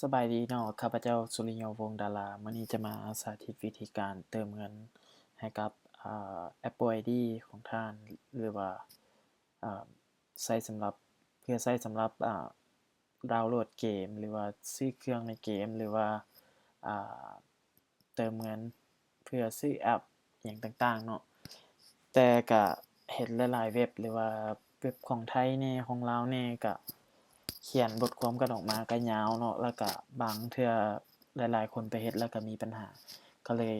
ສະບາຍດີເນາະ ຂ້າພະເຈົ້າ ສຸລິໂຍ ວົງດາລາ ມື້ນີ້ຈະມາສາທິດວິທີການເຕີມເງິນໃຫ້ກັບ ອາ Apple ID ຂອງທ່ານ ຫຼືວ່າ ອາ ໃຊ້ສຳລັບ ເພື່ອໃຊ້ສຳລັບ ອາ ດາວໂຫຼດເກມ ຫຼືວ່າຊື້ເຄື່ອງໃນເກມ ຫຼືວ່າ ອາ ເຕີມເງິນເພື່ອຊື້ແອັບຫຍັງຕ່າງໆເນາະ. ແຕ່ກະເຫັນຫຼາຍໆເວັບ ຫຼືວ່າເວັບຂອງໄທແດ່ ຂອງລາວແດ່ ກະຂຽນບົດຄວາມກັນອອກມາກະຍາວເນາະ ແລ້ວກະບາງເທື່ອຫຼາຍໆຄົນໄປເຮັດແລ້ວກະມີບັນຫາ ກະເລີຍ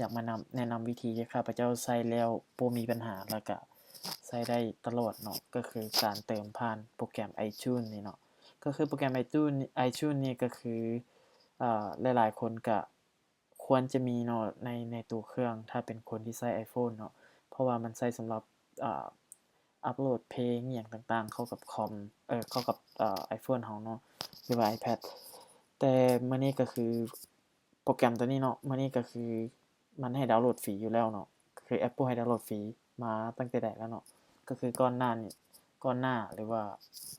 ຢາກມານຳ ແນະນຳວິທີທີ່ຂ້າພະເຈົ້າໃຊ້ແລ້ວບໍ່ມີບັນຫາ ແລ້ວກະໃຊ້ໄດ້ຕະຫຼອດເນາະ ກະຄືການເຕີມຜ່ານໂປຣແກຣມ iTunes ນີ້ເນາະ. ກະຄືໂປຣແກຣມ iTunes iTunes ນີ້ກະຄື ເອີ ຫຼາຍໆຄົນກະ ຄວນຈະມີເນາະ ໃນ ໃນໂຕເຄື່ອງ ຖ້າເປັນຄົນທີ່ໃຊ້ iPhone ເນາະ ເພາະວ່າມັນໃຊ້ສຳລັບ ອາ ອັບໂຫຼດເພງອີ່ຫຍັງຕ່າງໆ ເຂົ້າກັບຄອມ ເອີ ເຂົ້າກັບ ອາ iPhone ເຮົາເນາະ ຫຼືວ່າ iPad. ແຕ່ມື້ນີ້ກະຄືໂປຣແກຣມໂຕນີ້ເນາະ ມື້ນີ້ກະຄືມັນໃຫ້ດາວໂຫຼດຟຣີຢູ່ແລ້ວເນາະ ກະຄື Apple ໃຫ້ດາວໂຫຼດຟຣີມາຕັ້ງແຕ່ໃດແລ້ວເນາະ ກະຄືກ່ອນໜ້ານີ້ ກ່ອນໜ້າ ຫຼືວ່າ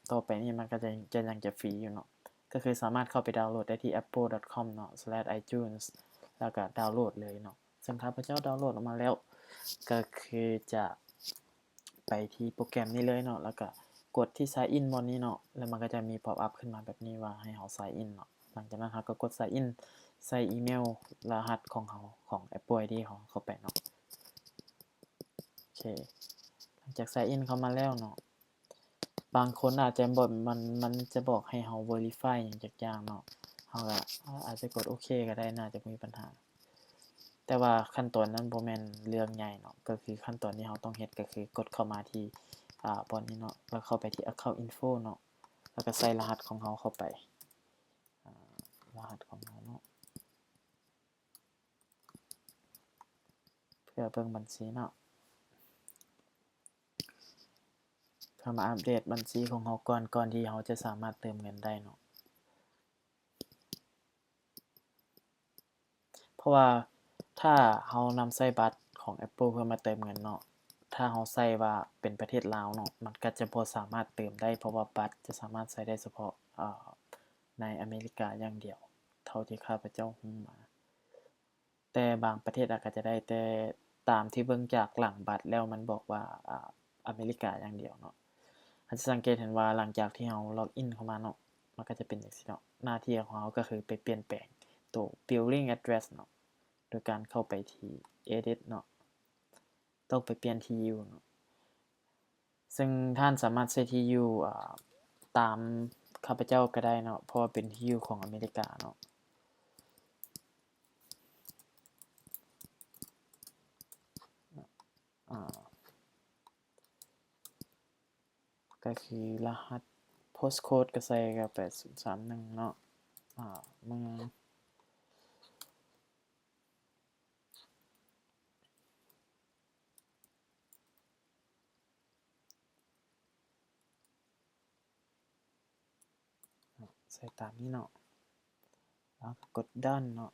ຕໍ່ໄປນີ້ມັນກະຈະ ຈະຍັງຈະຟຣີຢູ່ເນາະ. ກະຄືສາມາດເຂົ້າໄປດາວໂຫຼດໄດ້ທີ່ apple.com ເນາະ slash iTunes ແລ້ວກະດາວໂຫຼດເລີຍເນາະ. ເຊິ່ງຂ້າພະເຈົ້າດາວໂຫຼດອອກມາແລ້ວ ກະຄືຈະໄປທີ່ໂປຣແກຣມນີ້ເລີຍເນາະ ແລ້ວກະກົດທີ່ sign in ບ່ອນນີ້ເນາະ ແລ້ວມັນກະຈະມີ pop up ຂຶ້ນມາແບບນີ້ວ່າໃຫ້ເຮົາ sign in ເນາະ. ຫຼັງຈາກນັ້ນເຮົາກະກົດ sign in ໃສ່ອີເມວລະຫັດຂອງເຮົາ ຂອງ Apple ID ເຮົາເຂົ້າໄປເນາະ. ໂອເຄ ຫຼັງຈາກ sign in ເຂົ້າມາແລ້ວເນາະ ບາງຄົນອາດຈະບໍ່ ມັນ ມັນຈະບອກໃຫ້ເຮົາ verify ຫຍັງຈັກຢ່າງເນາະ ເຮົາກະອາດຈະກົດໂອເຄກະໄດ້ ໜ້າຈະບໍ່ມີບັນຫາ. ແຕ່ວ່າຂັ້ນຕອນນັ້ນບໍ່ແມ່ນເລື່ອງໃຫຍ່ເນາະ ກະຄືຂັ້ນຕອນທີ່ເຮົາຕ້ອງເຮັດກະຄືກົດເຂົ້າມາທີ່ ອາ ບ່ອນນີ້ເນາະ ແລ້ວເຂົ້າໄປທີ່ account info ເນາະ ແລ້ວກະໃສ່ລະຫັດຂອງເຮົາເຂົ້າໄປ ອາ ລະຫັດຂອງເຮົາເນາະ. ເພື່ອເບິ່ງບັນຊີເນາະ ເພື່ອມາອັບເດດບັນຊີຂອງເຮົາກ່ອນ ກ່ອນທີ່ເຮົາຈະສາມາດເຕີມເງິນໄດ້ເນາະ. ເພາະວ່າຖ້າເຮົານຳໃຊ້ບັດຂອງ Apple ເພື່ອມາເຕີມເງິນເນາະ ຖ້າເຮົາໃຊ້ວ່າເປັນປະເທດລາວເນາະ ມັນກະຈະບໍ່ສາມາດເຕີມໄດ້ ເພາະວ່າບັດຈະສາມາດໃຊ້ໄດ້ສະເພາະ ອາ ໃນອາເມລິກາຢ່າງດຽວ ເທົ່າທີ່ຂ້າພະເຈົ້າຮູ້ມາ. ແຕ່ບາງປະເທດອາດກະຈະໄດ້ ແຕ່ຕາມທີ່ເບິ່ງຈາກຫຼັງບັດແລ້ວມັນບອກວ່າ ອາ ອາເມລິກາຢ່າງດຽວເນາະ. ເຮົາຈະສັງເກດເຫັນວ່າຫຼັງຈາກທີ່ເຮົາ log in ເຂົ້າມາເນາະ ມັນກະຈະເປັນຈັ່ງຊີ້ເນາະ. ໜ້າທີ່ຂອງເຮົາກະຄືໄປປ່ຽນແປງໂຕ billing address ເນາະ ໂດຍການເຂົ້າໄປທີ່ edit ເນາະ ຕ້ອງໄປປ່ຽນທີ່ຢູ່ເນາະ. ເຊິ່ງທ່ານສາມາດໃສ່ທີ່ຢູ່ ອາ ຕາມຂ້າພະເຈົ້າກະໄດ້ເນາະ ເພາະວ່າເປັນທີ່ຢູ່ຂອງອາເມລິກາເນາະ ອາ ກະຄືລະຫັດ postcode ກະໃສ່ກະແປດສູນສາມໜຶ່ງເນາະ ອາ ເມືອງ ໃສ່ຕາມນີ້ເນາະ ແລ້ວກະກົດ done ເນາະ.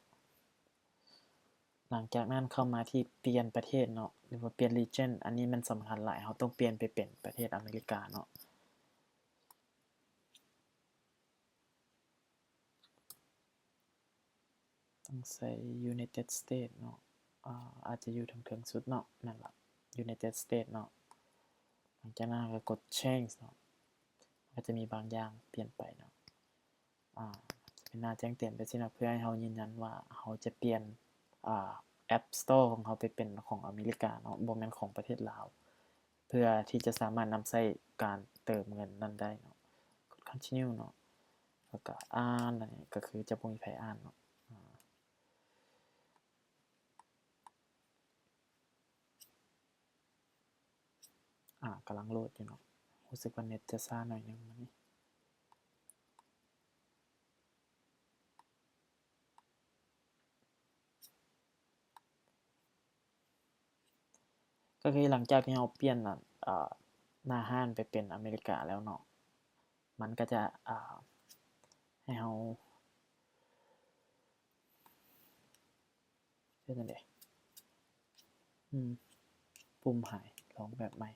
ຫຼັງຈາກນັ້ນເຂົ້າມາທີ່ປ່ຽນປະເທດເນາະ ຫຼືວ່າປ່ຽນ region ອັນນີ້ມັນສຳຄັນຫຼາຍ ເຮົາຕ້ອງປ່ຽນໄປເປັນປະເທດອາເມລິກາເນາະ. ຕ້ອງໃສ່ United States ເນາະ ອາ ອາດຈະຢູ່ເທິງໆສຸດເນາະ ນັ້ນລະ United States ເນາະ. ຫຼັງຈາກນັ້ນເຮົາກະກົດ Change ເນາະ ມັນກະຈະມີບາງຢ່າງປ່ຽນໄປເນາະ ອາ ຈະເປັນໜ້າແຈ້ງເຕືອນແບບຊີ້ເນາະ ເພື່ອໃຫ້ເຮົາຢືນຢັນວ່າເຮົາຈະປ່ຽນ ອາ App Store ຂອງເຮົາໄປເປັນຂອງອາເມລິກາເນາະ ບໍ່ແມ່ນຂອງປະເທດລາວ ເພື່ອທີ່ຈະສາມາດນຳໃຊ້ການເຕີມເງິນນັ້ນໄດ້ເນາະ. ກົດ Continue ເນາະ ແລ້ວກະອ່ານ ອັນນີ້ກະຄືຈະບໍ່ມີໃຜອ່ານເນາະ ອາ ອາ ກຳລັງໂຫຼດຢູ່ເນາະ ຮູ້ສຶກວ່າເນັດຈະຊ້າໜ້ອຍໜຶ່ງມື້ນີ້. ກະຄືຫຼັງຈາກທີ່ເຮົາປ່ຽນ ອາ ໜ້າຮ້ານໄປເປັນອາເມລິກາແລ້ວເນາະ ມັນກະຈະ ອາ ໃຫ້ເຮົາ ເຮັດຈັ່ງໃດ ອືມ ປຸ່ມຫາຍ ລອງແບບໃໝ່.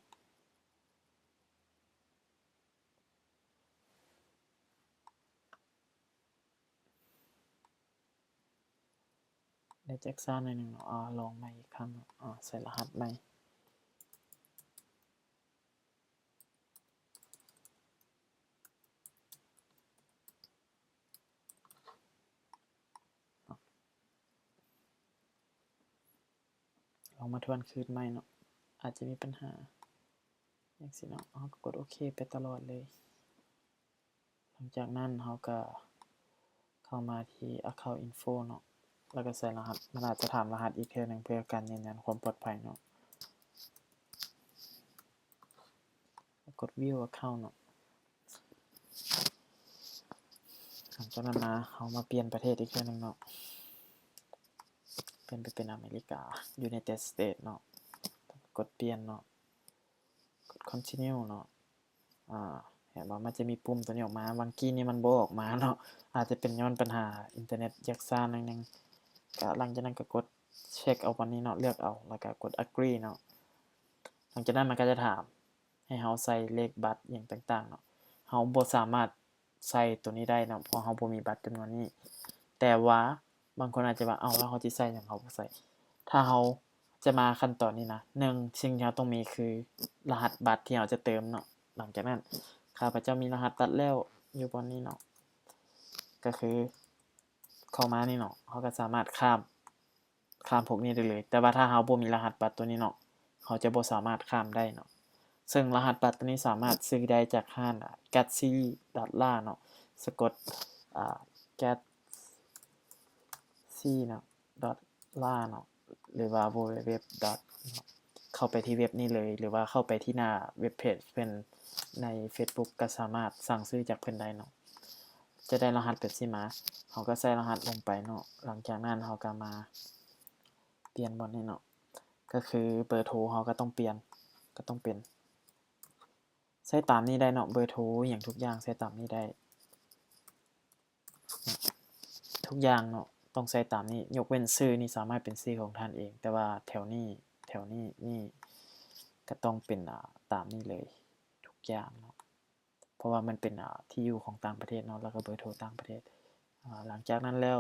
ດຽວຈັກຊ້າໜ້ອຍໜຶ່ງເນາະ. ອາ ລອງໃໝ່ອີກຄັ້ງເນາະ. ອາ ໃສ່ລະຫັດໃໝ່. ລອງມາທວນຄືນໃໝ່ເນາະ. ອາດຈະມີບັນຫາ ຈັ່ງຊີ້ເນາະ. ເຮົາກໍກົດໂອເຄໄປຕະຫຼອດເລີຍ. ຫຼັງຈາກນັ້ນເຮົາກໍເຂົ້າມາທີ່ Account Info ເນາະ ແລ້ວກໍໃສ່ລະຫັດ. ມັນອາດຈະຖາມລະຫັດອີກເທື່ອໜຶ່ງເພື່ອການຢືນຢັນຄວາມປອດໄພເນາະ. ກົດ View Account ເນາະ. ຫຼັງຈາກນັ້ນມາ ເຮົາມາປ່ຽນປະເທດອີກເທື່ອໜຶ່ງເນາະ. ປ່ຽນໄປເປັນອາເມລິກາ United States ເນາະ. ກົດປ່ຽນເນາະ. ກົດ Continue ເນາະ. ອາ ເຫັນບໍ່ ມັນຈະມີປຸ່ມຕົວນີ້ອອກມາ. ຫວ່າງກີ້ນີ້ມັນບໍ່ອອກມາເນາະ. ອາດຈະເປັນຍ້ອນບັນຫາອິນເຕີເນັດຢາກຊ້າໜ້ອຍໜຶ່ງ. ກະ ຫຼັງຈາກນັ້ນກໍກົດເຊັກເອົາບ່ອນນີ້ເນາະ, ເລືອກເອົາ ແລ້ວກໍກົດ Agree ເນາະ. ຫຼັງຈາກນັ້ນມັນກໍຈະຖາມໃຫ້ເຮົາໃສ່ເລກບັດຫຍັງຕ່າງໆເນາະ. ເຮົາບໍ່ສາມາດໃສ່ຕົວນີ້ໄດ້ເນາະ ເພາະເຮົາບໍ່ມີບັດຈຳນວນນີ້. ແຕ່ວ່າບາງຄົນອາດຈະວ່າ ເອົ້າ ແລ້ວເຮົາຊິໃສ່ຫຍັງ ເຮົາບໍ່ໃສ່. ຖ້າເຮົາຈະມາຂັ້ນຕອນນີ້ນະ, ໜຶ່ງ ສິ່ງທີ່ເຮົາຕ້ອງມີຄືລະຫັດບັດທີ່ເຮົາຈະເຕີມເນາະ. ຫຼັງຈາກນັ້ນ ຂ້າພະເຈົ້າມີລະຫັດບັດແລ້ວ ຢູ່ບ່ອນນີ້ເນາະ, ກໍຄືເຂົ້າມານີ້ເນາະ, ເຮົາກໍສາມາດຂ້າມ ຂ້າມພວກນີ້ໄດ້ເລີຍ. ແຕ່ວ່າຖ້າເຮົາບໍ່ມີລະຫັດບັດຕົວນີ້ເນາະ, ເຮົາຈະບໍ່ສາມາດຂ້າມໄດ້ເນາະ. ເຊິ່ງລະຫັດບັດຕົວນີ້ສາມາດຊື້ໄດ້ຈາກຮ້ານ Galaxy ດອດລາ ເນາະ, ສະກົດ ອາ Galaxy ເນາະ ດອດລາ ເນາະ ຫຼືວ່າ www ເຂົ້າໄປທີ່ເວັບນີ້ເລີຍ ຫຼືວ່າເຂົ້າໄປທີ່ໜ້າເວັບເພຈເພິ່ນໃນ Facebook ກໍສາມາດສັ່ງຊື້ຈາກເພິ່ນໄດ້ເນາະ. ຈະໄດ້ລະຫັດແບບນີ້ມາ, ເຮົາກໍໃສ່ລະຫັດລົງໄປເນາະ. ຫຼັງຈາກນັ້ນເຮົາກໍມາປ່ຽນບ່ອນນີ້ເນາະ, ກໍຄືເບີໂທເຮົາກໍຕ້ອງປ່ຽນ, ກໍຕ້ອງເປັນ ໃສ່ຕາມນີ້ໄດ້ເນາະ, ເບີໂທຫຍັງທຸກຢ່າງໃສ່ຕາມນີ້ໄດ້ ທຸກຢ່າງເນາະ ຕ້ອງໃສ່ຕາມນີ້, ຍົກເວັ້ນຊື່ນີ້ສາມາດເປັນຊື່ຂອງທ່ານເອງ, ແຕ່ວ່າແຖວນີ້ ແຖວນີ້ ນີ້ກໍຕ້ອງເປັນ ອາ ຕາມນີ້ເລີຍ ທຸກຢ່າງເນາະ. ເພາະວ່າມັນເປັນ ອາ ທີ່ຢູ່ຂອງຕ່າງປະເທດເນາະ ແລ້ວກໍເບີໂທຕ່າງປະເທດ. ອາ ຫຼັງຈາກນັ້ນແລ້ວ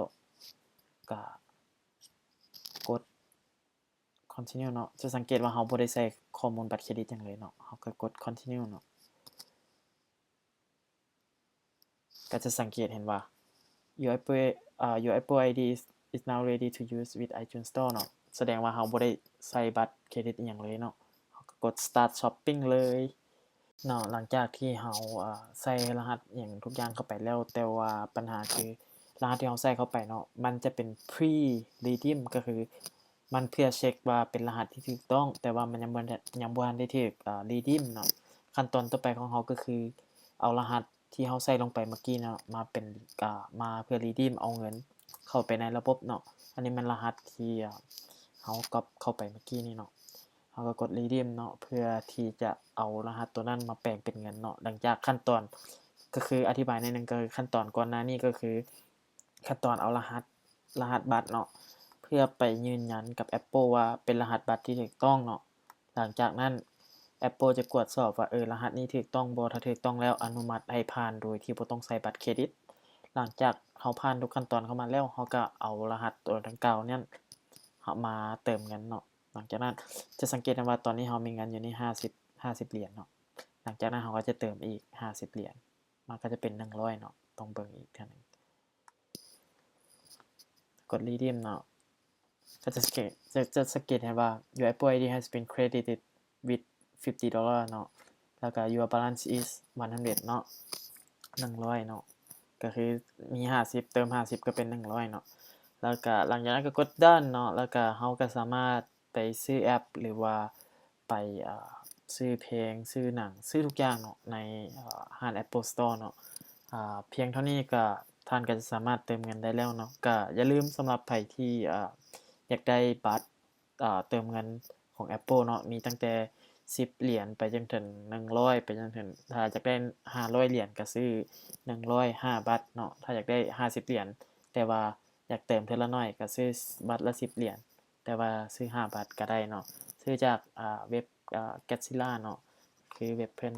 ກໍກົດ Continue ເນາະ. ຈະສັງເກດວ່າເຮົາບໍ່ໄດ້ໃສ່ຂໍ້ມູນບັດເຄຣດິດຫຍັງເລີຍເນາະ, ເຮົາກໍກົດ Continue ເນາະ. ກໍຈະສັງເກດເຫັນວ່າ Your Apple ອາ Your Apple ໄອ ດີ is, is now ready to use with iTunes Store ເນາະ, ສະແດງວ່າເຮົາບໍ່ໄດ້ໃສ່ບັດເຄຣດິດອີ່ຫຍັງເລີຍເນາະ. ເຮົາກໍກົດ Start Shopping ເລີຍເນາະ. ຫຼັງຈາກທີ່ເຮົາ ອາ ໃສ່ລະຫັດຫຍັງທຸກຢ່າງເຂົ້າໄປແລ້ວ, ແຕ່ວ່າບັນຫາຄືລະຫັດທີ່ເຮົາໃສ່ເຂົ້າໄປເນາະ ມັນຈະເປັນ pre-redeem ກໍຄື ມັນເພື່ອເຊັກວ່າເປັນລະຫັດທີ່ຖືກຕ້ອງ, ແຕ່ວ່າມັນຍັງບໍ່ ຍັງບໍ່ທັນໄດ້ຖືກ ອາ redeem ເນາະ. ຂັ້ນຕອນຕໍ່ໄປຂອງເຮົາກໍຄືເອົາລະຫັດທີ່ເຮົາໃສ່ລົງໄປເມື່ອກີ້ເນາະ ມາເປັນ ອາ ມາເພື່ອ redeem ເອົາເງິນເຂົ້າໄປໃນລະບົບເນາະ. ອັນນີ້ແມ່ນລະຫັດທີ່ ອາ ເຮົາກັອບເຂົ້າໄປເມື່ອກີ້ນີ້ເນາະ. ເຮົາກໍກົດ redeem ເນາະ ເພື່ອທີ່ຈະເອົາລະຫັດຕົວນັ້ນມາແປງເປັນເງິນເນາະ. ຫຼັງຈາກຂັ້ນຕອນ ກໍຄືອະທິບາຍໜ້ອຍໜຶ່ງ, ກໍຄືຂັ້ນຕອນກ່ອນໜ້ານີ້ກໍຄື ຂັ້ນຕອນເອົາລະຫັດ ລະຫັດບັດເນາະ ເພື່ອໄປຢືນຢັນກັບ Apple ວ່າເປັນລະຫັດບັດທີ່ຖືກຕ້ອງເນາະ. ຫຼັງຈາກນັ້ນ Apple ຈະກວດສອບວ່າ ເອີ ລະຫັດນີ້ຖືກຕ້ອງບໍ່, ຖ້າຖືກຕ້ອງແລ້ວອະນຸມັດໃຫ້ຜ່ານໂດຍທີ່ບໍ່ຕ້ອງໃສ່ບັດເຄຣດິດ. ຫຼັງຈາກເຮົາຜ່ານທຸກຂັ້ນຕອນເຂົ້າມາແລ້ວ, ເຮົາກໍເອົາລະຫັດຕົວດັ່ງກ່າວນັ້ນ ເຮົາມາເຕີມເງິນເນາະ. ຫຼັງຈາກນັ້ນຈະສັງເກດໄດ້ວ່າຕອນນີ້ເຮົາມີເງິນຢູ່ນີ້ຫ້າສິບ ຫ້າສິບຫຼຽນເນາະ. ຫຼັງຈາກນັ້ນເຮົາກໍຈະເຕີມອີກຫ້າສິບຫຼຽນ ມັນກໍຈະເປັນໜຶ່ງຮ້ອຍເນາະ. ຕ້ອງເບິ່ງອີກເທື່ອໜຶ່ງ. ກົດ redeem ເນາະ, ກໍຈະສັງເກດ ຈະ ຈະສັງເກດເຫັນວ່າ Your Apple ໄອ ດີ has been credited with fifty dollar ເນາະ, ແລ້ວກໍ Your balance is one hundred ເນາະ, ໜຶ່ງຮ້ອຍເນາະ, ກໍຄືມີຫ້າສິບ ເຕີມຫ້າສິບກໍເປັນໜຶ່ງຮ້ອຍເນາະ. ແລ້ວກໍຫຼັງຈາກນັ້ນກໍກົດ done ເນາະ, ແລ້ວກໍເຮົາກໍສາມາດໄປຊື້ແອັບ ຫຼືວ່າ ໄປ ເອີ ຊື້ເພງ ຊື້ໜັງ ຊື້ທຸກຢ່າງເນາະ ໃນ ເອີ ຮ້ານ Apple Store ເນາະ. ອາ ພຽງເທົ່ານີ້ກໍ ທ່ານກໍຈະສາມາດເຕີມເງິນໄດ້ແລ້ວເນາະ. ກໍຢ່າລືມ ສຳລັບໃຜທີ່ ເອີ ຢາກໄດ້ບັດ ເອີ ເຕີມເງິນຂອງ Apple ເນາະ, ມີຕັ້ງແຕ່ສິບຫຼຽນໄປຈົນເຖິງໜຶ່ງຮ້ອຍ ໄປຈົນເຖິງ ຖ້າຢາກໄດ້ຫ້າຮ້ອຍຫຼຽນກໍຊື້ໜຶ່ງຮ້ອຍຫ້າບັດເນາະ, ຖ້າຢາກໄດ້ຫ້າສິບຫຼຽນ ແຕ່ວ່າ ຢາກເຕີມເທື່ອລະໜ້ອຍກໍຊື້ບັດລະສິບຫຼຽນ, ແຕ່ວ່າຊື້ຫ້າບັດກໍໄດ້ເນາະ. ຊື້ຈາກ ອາ ເວັບ ອາ Godzilla ເນາະ, ຄືເວັບເພິ່ນ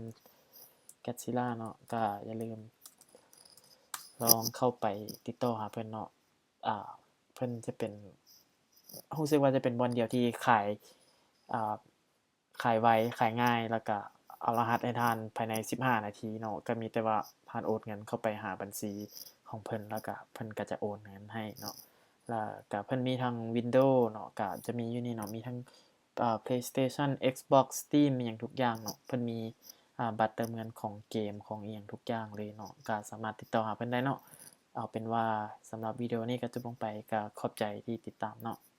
Godzilla ເນາະ. ກໍຢ່າລືມລອງເຂົ້າໄປຕິດຕໍ່ຫາເພິ່ນເນາະ, ອາ ເພິ່ນຈະເປັນ ຮູ້ສຶກວ່າຈະເປັນບ່ອນດຽວທີ່ຂາຍ ເອີ ຂາຍໄວ ຂາຍງ່າຍ ແລ້ວກະເອົາລະຫັດໃຫ້ທ່ານພາຍໃນສິບຫ້ານາທີເນາະ. ກະມີແຕ່ວ່າທ່ານໂອນເງິນເຂົ້າໄປຫາບັນຊີຂອງເພິ່ນ ແລ້ວກະເພິ່ນກະຈະໂອນເງິນໃຫ້ເນາະ. ແລ້ວກະເພິ່ນມີທັງ Windows ເນາະ ກະຈະມີຢູ່ນີ້ເນາະ ມີທັງ ເອີ PlayStation Xbox Steam ມີຫຍັງທຸກຢ່າງເນາະ. ເພິ່ນມີ ອາ ບັດເຕີມເງິນຂອງເກມ ຂອງອີ່ຫຍັງທຸກຢ່າງເລີຍເນາະ. ກະສາມາດຕິດຕໍ່ຫາເພິ່ນໄດ້ເນາະ. ເອົາເປັນວ່າສຳລັບວິດີໂອນີ້ກະຈົບລົງໄປ ກະຂອບໃຈທີ່ຕິດຕາມເນາະ.